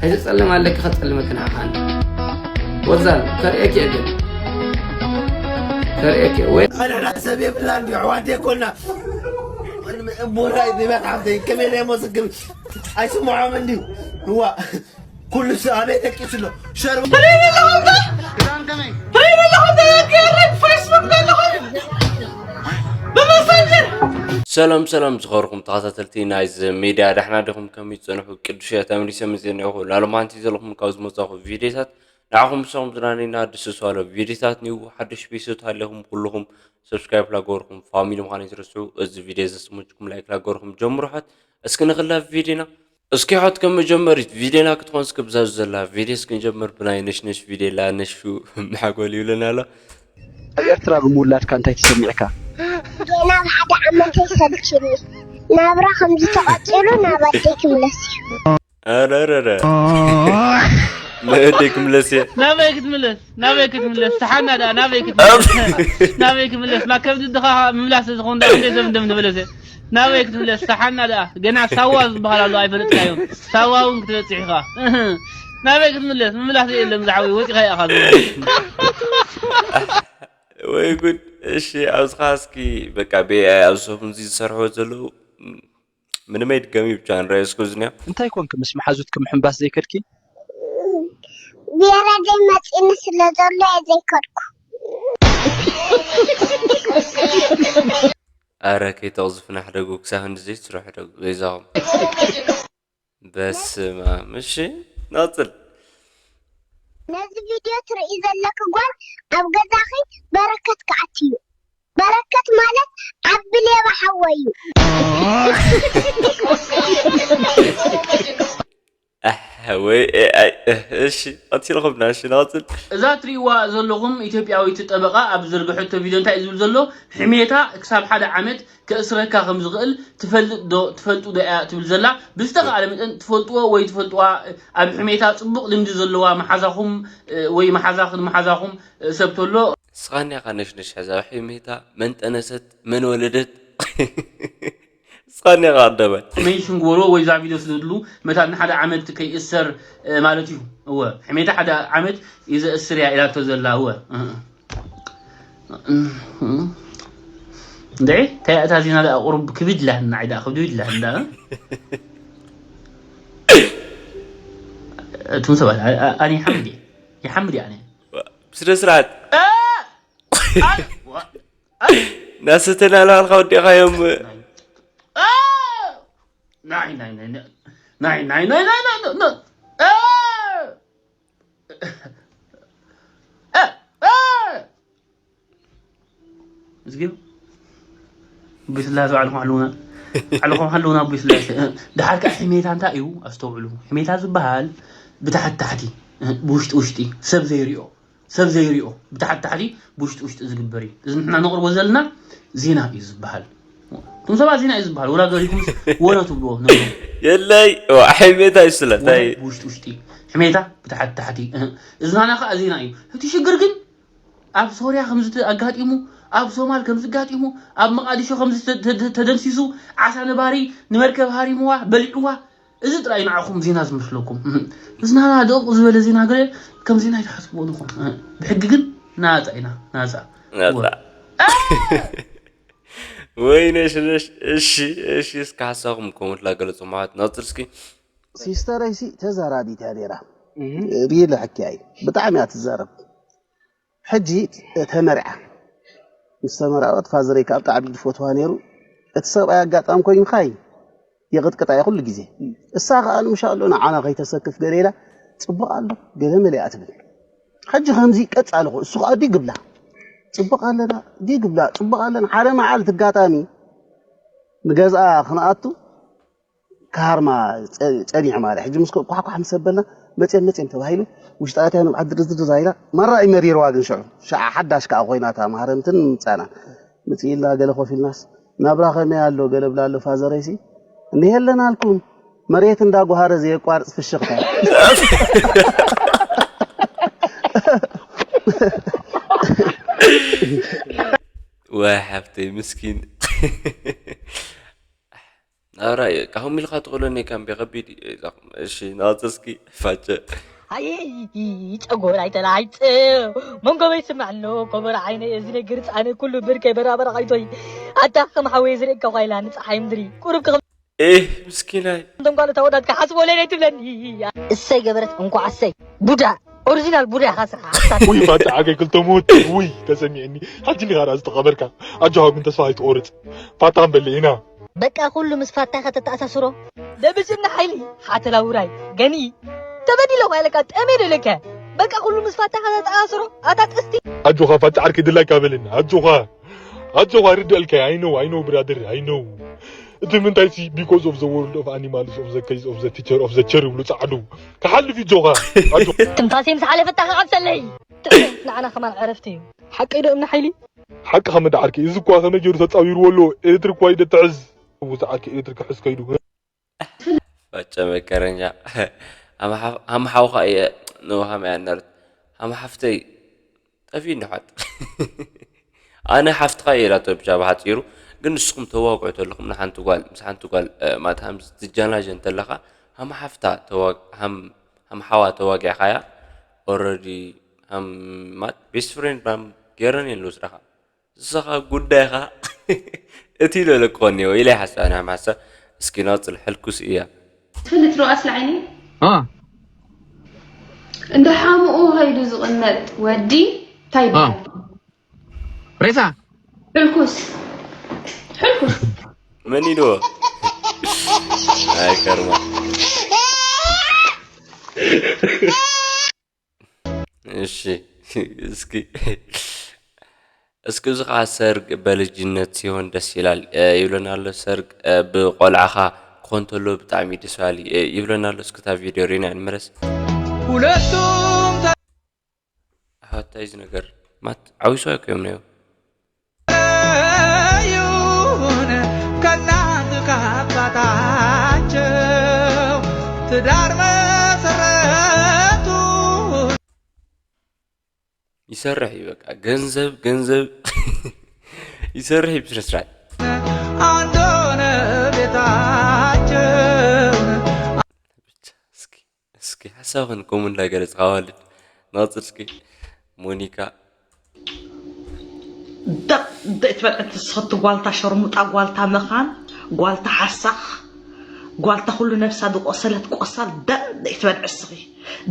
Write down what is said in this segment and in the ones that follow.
ኣይትጸልም ኣለኪ ከጸልመኪ ንዓኻ ኣነ። ወዛል ከርእየኪ እየ ግን። ከርእየኪ እየ ወይ ኣንሕና ሰብ የብልና እንዲ ኣሕዋት የኮና እሞራይ ብመት ሓፍተይ ከመይ ናይ ሞስግም ኣይስምዖም እንዲ እዋ ኩሉ ሰብ ኣበይ ደቂሱ ኣሎ ሸርቡ ሰላም ሰላም ዝኸርኩም ተኸታተልቲ ናይዚ ሚድያ ዳሕና ዲኹም ከመይ ትጸንሑ? ቅዱስ እየ ተመሊሰ መፅየኒ እኹ ላሎማንቲ ዘለኹም ካብ ዝመጻኹ ቪድዮታት ንዓኹም ምሳኹም ዝናነይና ድስስ ባለ ቪድዮታት ኒው ሓድሽ ቤተሰብ ተሃለኹም ኩልኹም ሰብስክራይብ ላገበርኩም ፋሚሊ ምዃን ይትረስዑ። እዚ ቪድዮ ዘስምጅኩም ላይክ ላገበርኩም ጀምሩ። ሓት እስኪ ንኽላ ቪድዮና እስኪ ሓት ከም መጀመሪት ቪድዮና ክትኾን እስኪ ብዛዙ ዘላ ቪድዮ እስኪ ንጀምር። ብናይ ነሽነሽ ቪድዮ ላ ነሹ መሓጎል ይብለና ኣሎ። ኣብ ኤርትራ ብምውላድካ እንታይ ተሰሚዕካ? ገና ኣብ ሓደ ዓመተይ ሰልችኒ። ናብራ ከምዚ ተቐጺሉ ናብ ኣደይ ክምለስ እዩ። ኣረረረ መእደይ ክምለስ እየ። ናበይ ክትምለስ ናበይ ክትምለስ ሰሓና ደኣ ናበይ ክትምለስ ናበይ ክምለስ ማ ከብዲ ድኻ ምምላስ ዝኾን ደኣ እንደ ሰብ እንደም ዝበለሰ ናበይ ክትምለስ ሰሓና ደኣ ገና ሳዋ ዝበሃል ኣሎ ኣይፈለጥካዮን ሳዋ እውን ክትበጽሕ ኢኻ ናበይ ክትምለስ ምምላስ የለን ዝዓወይ ወፂኻ ኢኻ ወይ ጉድ። እሺ ኣብዝኻ እስኪ በቃ ብኤኣይ ኣብ ሶፍት እዚ ዝሰርሕዎ ዘለዉ ምንም ኣይድገም እዩ ብቻ ንረኣዮ እስኩ ዝኒያ እንታይ ኮንክ ምስ መሓዙትኪ ምሕንባስ ዘይከድኪ? ብየረደይ መፂኒ ስለ ዘሎ እየ ዘይከድኩ። ኣረ ከይተቕዝፍና ሕደጉ ክሳብ ክንዲ ዘይትስርሑ ሕደጉ ገይዛኹም በስመ ኣብ እሺ ነቕፅል ነዚ ቪድዮ ትርኢ ዘለኪ ጓል ኣብ ገዛኺ በረከት ክኣቲ እዩ። በረከት ማለት ዓቢ ሌባ ሓወይ እዩ። ወይ ኤኣይ እሺ ቀቲልኹምና እሺ ንቐፅል እዛ ትሪእዋ ዘለኹም ኢትዮጵያዊት ጠበቓ ኣብ ዝዘርግሐቶ ቪድዮ እንታይ እዩ ዝብል ዘሎ? ሕሜታ ክሳብ ሓደ ዓመት ከእስረካ ከም ዝኽእል ትፈልጥ ዶ ትፈልጡ ዶ እያ ትብል ዘላ ብዝተኻእለ መጠን ትፈልጥዎ ወይ ትፈልጥዋ ኣብ ሕሜታ ፅቡቕ ልምዲ ዘለዋ መሓዛኹም ወይ መሓዛኽን መሓዛኹም ሰብ ተሎ ስኻኒ ኢኻ ነሽነሽ ሕዛ ሕሜታ መን ጠነሰት መን ወለደት ስኻኒ ኢኻ ኣደባይ ሜንሽን ግበርዎ ወይ እዛ ቪድዮ ስደድሉ መታን ንሓደ ዓመት ከይእሰር ማለት እዩ እወ ሕሜታ ሓደ ዓመት ይዘእስር እያ ኢላቶ ዘላ እወ እንዴ እንታይ እታ ዜና ደኣ ቁሩብ ክብድ ላህና ዓይዳ ክብድ ይላህና እቱም ሰባት ኣነ ይሓምድ እየ ይሓምድ እየ ኣነ ብስነ ስርዓት ናስተናልሃልካ ወዲእኻዮም ናይ ናይ ናይ ናይ ናይ ናይ ናይ ናይ እዝጊ ብስላሴ ባዕልኹም ሓልውና ባዕልኹም ሓልውና ብስላሴ ድሓር ከዓ ሕሜታ እንታይ እዩ ኣስተውዕሉ ሕሜታ ዝበሃል ብታሕቲ ታሕቲ ብውሽጢ ውሽጢ ሰብ ዘይሪኦ ሰብ ዘይሪኦ ብታሕቲ ታሕቲ ብውሽጢ ውሽጢ ዝግበር እዩ እዚ ንሕና ነቕርቦ ዘለና ዜና እዩ ዝበሃል እቶም ሰባት ዜና እዩ ዝበሃል ወላ ገሪኹምስ ወረ ትብልዎ ንብሎ የለይ ሕሜታ እዩ ስለታይ ብውሽጢ ውሽጢ ሕሜታ ብታሕቲ ታሕቲ እዚ ናና ከዓ ዜና እዩ እቲ ሽግር ግን ኣብ ሶርያ ከምዚ ኣጋጢሙ ኣብ ሶማል ከምዚ ኣጋጢሙ ኣብ መቃዲሾ ከምዚ ተደምሲሱ ዓሳ ነባሪ ንመርከብ ሃሪምዋ በሊዕዋ እዚ ጥራይ ንዓኹም ዜና ዝመስለኩም እዚ ናና ደቕ ዝበለ ዜና ገለ ከም ዜና ኣይትሓስብዎ ንኹም ብሕጊ ግን ናፃ ኢና ናፃ ወይ ነሽነሽ እሺ እሺ እስከ ሓሳኹም ኮመንት ላገለጹ ማለት ናፅር እስኪ ሲስተረይሲ ተዛራቢት እያ ነይራ ሪል ሕክያ እዩ ብጣዕሚ እያ ትዛረብ ሕጂ ተመርዓ ምስ ተመርዐወት ፋዘረይ ካብ ብጣዕሚ ዝፈትዋ ነይሩ እቲ ሰብኣይ ኣጋጣሚ ኮይኑ ኻይ የቕጥቅጣ እየ ኩሉ ግዜ እሳ ከዓ ንምሻ ኣሎ ንዓና ከይተሰክፍ ገለ ኢላ ፅቡቕ ኣሎ ገለ መለ እያ ትብል ሕጂ ከምዚ ቀፃልኹ እሱ ከዓ ዲግብላ ፅቡቕ ኣለና ዲግብላ ፅቡቕ ኣለና ሓደ መዓልቲ ኣጋጣሚ ንገዝኣ ክንኣቱ ካርማ ጸኒሑ ማለት ሕጂ ምስ ኳሕኳሕ ምስ ኣበልና መጽዮም መጽዮም ተባሂሉ ውሽጣ ኣትያ ንብዓት ድርዝድር ኢላ ማራ እዩ መሪርዋ ግን ሽዑ ሽዓ ሓዳሽ ከኣ ኮይና እታ ማህረምትን ምምጻና ምጽእ ኢልና ገለ ኮፍ ኢልናስ ናብራ ከመይ ኣሎ ገለ ብላ ኣሎ ፋዘረይሲ እኒሀ ኣለናልኩም መሬት እንዳጓሃረ ዘየቋርጽ ፍሽኽታ ወይ ሓፍተይ ምስኪን ኣራይ ካሁም ኢልካ ትኽእለኒ ከም ቢኸቢድ እሺ ናፅስኪ ፋጨ ኣየ ጨጎር ኣይተላይፅ መንጎበይ ስምዕኖ ኮበራ ዓይነ እዚ ነገር ፃነ ኩሉ ብርከይ በራበራ ኣይቶይ ኣታ ከም ሓወየ ዝርእካ ኳይላ ንፀሓይ ምድሪ ቁሩብ ክኽም ኤህ ምስኪናይ እንተንኳሉ ታወዳት ክሓስቦ ለይለይ ትብለኒ እሰይ ገበረት እንኳዕ እሰይ ቡዳ ኦሪጂናል ቡዳ ኢኻ ስኻ ሓሳድ ውይ ፋታ ዓገይ ክልተ ሞት ውይ ተሰሚዕኒ ሓጂ እንዲኻ ዳኣ ዝተቐበርካ ኣጆኻ ግን ተስፋ ኣይትቆርፅ ፋታ ክንበልዕ ኢና በቃ ኩሉ ምስ ፋታ ኢኻ ተተኣሳስሮ ደብስና ሓይሊ ሓተላ ውራይ ገኒ ተበዲለ ኳ ኢለካ ጠሜ ደለከ በቃ ኩሉ ምስ ፋታ ኢኻ ተተኣሳስሮ ኣታ ጥስቲ ኣጆኻ ፋታ ዓርከይ ድላይካ በለኒ ኣጆኻ ኣጆኻ ርድእልካ I know I know brother I know እቲ ምንታይ ሲ because of the world of animals of the case of the teacher of the chair ይብሉ ጻዕዱ ክሓልፍ እዩ ጆኻ ኣጆኻ ትንፋሰይ ምስ ሓለፈታ ክዓብሰለይ ንዓና ከማን ዕረፍቲ እዩ ሓቀይ ዶ እምኒ ሓይሊ ሓቅኻ መዳ ዓርከይ እዚ እኳ ከመይ ገይሩ ተጻዊርዎ ኣሎ ኤሌክትሪክ ዋይ ደትሕዝ ውዛ ዓርከይ ኤሌክትሪክ ክሕዝ ከይዱ ፈጨ መከረኛ ሃምሓውኻ እየ ንውሃም ያነርት ሃምሓፍተይ ጠፊ ንሓት ኣነ ሓፍትኻ እየ ኢላቶ ብቻ ብሓፂሩ ግን ንስኹም ተዋግዑ ተለኹም ንሓንቲ ጓል ምስ ሓንቲ ጓል ማት ሃምስ ትጃናጀ እንተለኻ ሃም ሓፍታ ሃም ሓዋ ተዋጊዕኻያ ኦረዲ ሃም ማት ቤስት ፍሬንድ ባም ገይረን እየን ልወስዳኻ ንስኻ ጉዳይኻ እቲ ኢሎ ለክኾን እኒኦ ኢለ ይሓስብ ኣነ ሓሳብ እስኪ ናፅል ሕልኩስ እያ ትፈልጥ ዶ ኣስሊ ዓይኒ አ እንደ ሓሙኡ ኸይዱ ዝቕመጥ ወዲ እንታይ ይበሃል ሬሳ ሕልኩስ ሕልኩስ መን ኢልዎ ኣይ ከርማ እሺ እስኪ እስኪ እዚ ከዓ ሰርግ በልጅነት ሲሆን ደስ ይላል ይብለና ኣሎ ሰርግ ብቆልዓኻ ክኾን ተሎ ብጣዕሚ ደስ በሃሊ ይብለና ኣሎ እስክታ ቪድዮ ሪና ንመለስ ሁለቱም ኣታ እዚ ነገር ማት ዓዊሱ ኣይኮዮም ነዮ ተለዩን ከእናት ከአባታቸው ትዳር መሰረቱ ይሰርሕ እዩ በቃ ገንዘብ ገንዘብ ይሰርሕ እዩ ብስነስርዓት አንድ ሆነ ቤታቸው እስኪ እስኪ ሓሳብኽን ከምኡ እንዳገለፅኻ ዋልድ ንቐፅል እስኪ ሞኒካ ደም ዘይትበልዒ ትስኽቲ ጓልታ ሸርሙጣ ጓልታ መኻን ጓልታ ሓሳኽ ጓልታ ኩሉ ነብሳ ዝቆሰለት ቆሳል ደም ዘይትበልዒ እስኺ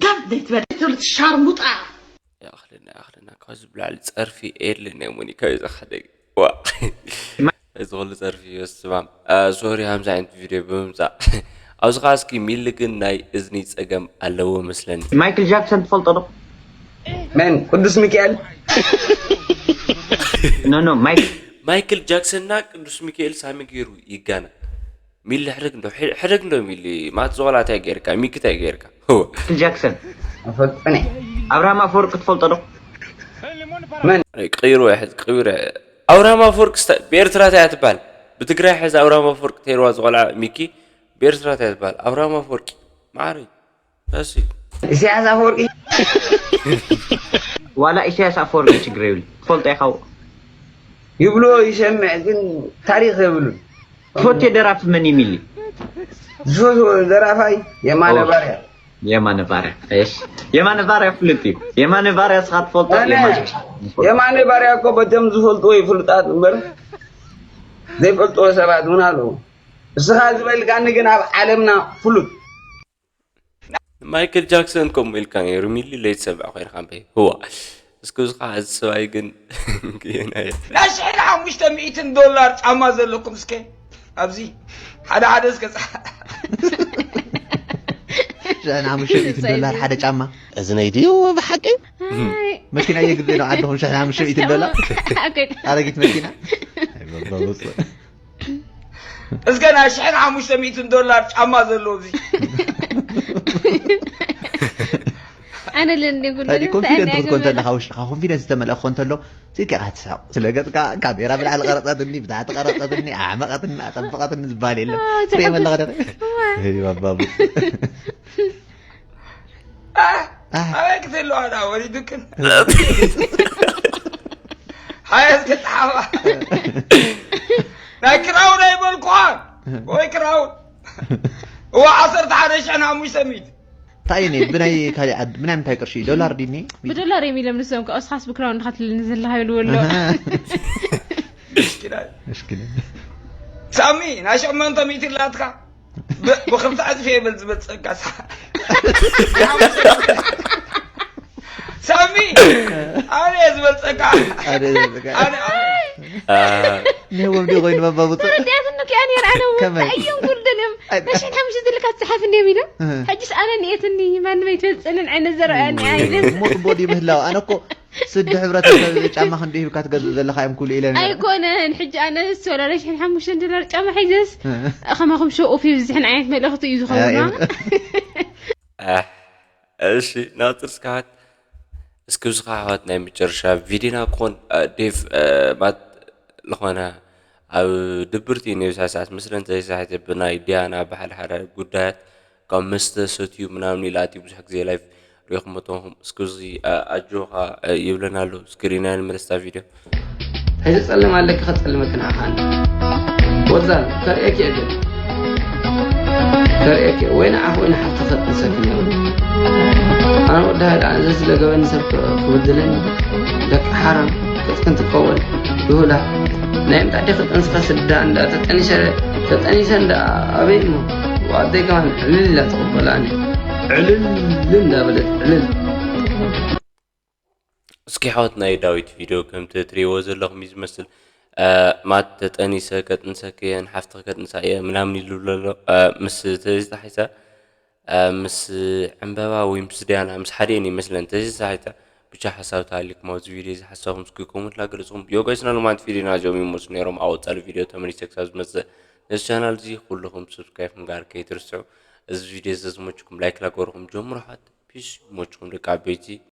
ደም ዘይትበልዒ ትብል ሻርሙጣ ይኣኽለና ይኣኽለና ካብዚ ብላዕሊ ፀርፊ የለን ናይ ሞኒካ እዩ ዝሓደግ ዋ እዚ ኩሉ ፀርፊ ይወስማም ሶሪ ከምዚ ዓይነት ቪድዮ ብምምፃእ ኣብዚ ከዓ እስኪ ሚሊ ግን ናይ እዝኒ ፀገም ኣለዎ መስለኒ ማይክል ጃክሰን ትፈልጦ ዶ መን ቅዱስ ሚካኤል ኖ ኖ ማይክል ማይክል ጃክሰንና ቅዱስ ሚካኤል ሳሚ ገይሩ ይጋነ ሚሊ ሕደግ እንዶ ሕደግ እንዶ ሚሊ ማት ዝቆላታይ ገይርካ ሚክታይ ገይርካ ማይክል ጃክሰን ፈልጥነ ኣብርሃም ኣፈወርቂ ትፈልጦ ዶ ቀይሩ ቀይሩ ኣብርሃም ኣፈወርቂ ብኤርትራ እንታይ ትበሃል ብትግራይ ሕዚ ኣብርሃም ኣፈወርቂ ተይርዋ ዝቆልዓ ሚኪ ብኤርትራ እንታይ ትበሃል ኣብርሃም ኣፈወርቂ ማዕረይ እሺ ኢሳያስ ኣፈወርቂ ዋላ ኢሳያስ ኣፈወርቂ ችግር የብሉ ትፈልጦ ኢኻ ይብሎ ይሰምዕ ግን ታሪክ የብሉን ትፈትዮ ደራፊ መን እዩ ሚሊ ዝፈትዎ ደራፋይ የማነ ባርያ የማነ ባርያ እሺ የማነ ባርያ ፍሉጥ እዩ የማነ ባርያ ስኻ ትፈልጦ የማነ የማነ ባርያ እኮ በቶም ዝፈልጥዎ እዩ ፍሉጣት እምበር ዘይፈልጥዎ ሰባት እውን ኣለዉ እስኻ ዝበልካኒ ግን ኣብ ዓለምና ፍሉጥ ማይክል ጃክሰን ከምኡ ኢልካ ነይሩ ሚሊ ለይትሰምዕ ኮይንካ እምበይ ህዋ እስኪ እዚ ከዓ እዚ ሰብኣይ ግን ክየናየ ናይ ሽሕን ሓሙሽተ ሚእትን ዶላር ጫማ ዘለኩም እስከ ኣብዚ ሓደ ሓደ እስከ ፃ- ሽሕን ሓሙሽተ ሚእትን ዶላር ሓደ ጫማ እዚ ናይ ድዩ ብሓቂ መኪና እየ ግዜ ነው ዓድኹም ሽሕን ሓሙሽተ ሚእትን ዶላር ኣረጊት መኪና እስከ ናይ ሽሕን ሓሙሽተ ሚእትን ዶላር ጫማ ዘለዎ እዚ ኣነ ለንደ ጉድ ታዲያ ኮንፊደንት ክትኮን ተለካ ውሽጥካ ኮንፊደንስ ዝተመልአ ክኮን ተሎ ሲካ ክትስሕቅ ስለ ገፅካ ካሜራ ብላዕሊ ቀረፀትኒ ብታሕቲ ቀረፀትኒ ኣዕመቀትኒ ኣጠበቀትኒ ዝበሃል የለን ትሪኦ መለካ ደ ባባቡ ኣበይ ክትህልዋ ዳ ወሪዱክን ሓየት ክትሓባ ናይ ክራው ናይ በልኩኻን ወይ ክራውን እዋ ዓሰርተ ሓደ ሽሕን ሓሙሽተ ሚእቲ እንታይ ነ ብናይ ካሊእ ዓዲ ብናይ ምንታይ ቅርሺ እዩ ዶላር ድኒ ብዶላር እዮም ኢሎም ንሶም ከ እስኻስ ብክራውን ድኻ ትልኒ ዘለኻ ይብልዎ ኣሎ ሳሚ ናይ ሸመንተ ሚእቲ ላትካ ብክልተ ዕፅፊ የብል ዝበፀካ ሳሚ ኣነ ዝበልፀካ ኒህዎም ዲ ኮይኑ መባብፁ ረዲኣትኒ ኪኣ ነይር ኣነ እውን ከመይ? ኣዮም ጉርደን እዮም ናይ ሽሕን ሓሙሽተ ዝልካ ትፅሓፍ እንዲዮም ኢሎም ሕጅስ ኣነ ንኤትኒ ማንም ኣይትፈልፀንን ዓይነት ዘረኣኒ ኣይለም ሞት ቦዲ ምህላው ኣነ እኮ ስዲ ሕብረተሰብ ጫማ ክንዲ ሂብካ ትገዝእ ዘለካ እዮም ክብሉ ኢለ ነይረ። ኣይኮነን ሕጂ ኣነ ዝሰወላ ናይ ሽሕን ሓሙሽተን ዶላር ጫማ ሒዘስ ከማኹም ሸው ኦፍ ይብዝሕን ዓይነት መልእኽቲ እዩ ዝኸውን እሺ ናፅር እስካት እስኪ ብዝኻ ኣሕዋት ናይ መጨረሻ ቪዲዮና ክኾን ዴቭ ማት ዝኾነ ኣብ ድብርቲ ነብሳ ሰዓት ምስለን ዘይሳሕት ብናይ ዲያና ብሓደ ሓደ ጉዳያት ካብ መስተ ሰትዩ ምናምን ኢሉ ኣትዩ ብዙሕ ግዜ ላይፍ ሪኹም መተኹም እስኪ እዚ ኣጆኻ ይብለና ኣሎ እስክሪና ንምለስታ ቪድዮ ሕጂ ጸልም ኣለኪ ከጸልመኪ ንዓኻ ኣነ ወዛል ከርእየኪ እየ ግን ከርእየኪ ወይ ንዓኺ ወይ ንሓፍቲ ከጥንሰኪ ነይሩ ኣነ ወዲ ሃይለ ኣነ ዘዝለገበኒ ሰብ ክበድለኒ ደቂ ሓራም ክትክን ትቀወል ድሁላ ናይ ምጣዲ ክጥንስኻ ስዳ እንዳ ተጠኒሸ ተጠኒሸ እንዳ ኣበይ እሞ ወኣደይ ከማን ዕልል ኢላ ተቐበላኒ ዕልል እንዳበለት ዕልል እስኪ ሓወት ናይ ዳዊት ቪድዮ ከምቲ ትሪእዎ ዘለኹም እዩ ዝመስል ማት ተጠኒሰ ከጥንሰክየን ሓፍትኺ ከጥንሳ እየ ምናምን ይሉ ኣሎ ምስ ተዝተሓይሳ ምስ ዕምበባ ወይ ምስ ዲያና ምስ ሓደን ይመስለን ተዝተሓይሳ ብቻ ሓሳብ ተሃሊኩም ኣብዚ ቪድዮ እዚ ሓሳብኩም እስኪ ኮመንት ላገለፅኩም ዮጋይስና ሎማንት ቪድዮና እዚኦም ይመስሉ ነይሮም ኣብ ወፃሊ ቪድዮ ተመሊሰ ክሳብ ዝመፅእ ነዚ ቻናል እዚ ኩልኹም ሰብስክራይብ ምግባር ከይትርስዑ እዚ ቪድዮ እዚ ዝመችኩም ላይክ ላገበርኩም ጀምሩ ሓት ፒስ ይመችኩም ደቂ ዓበይቲ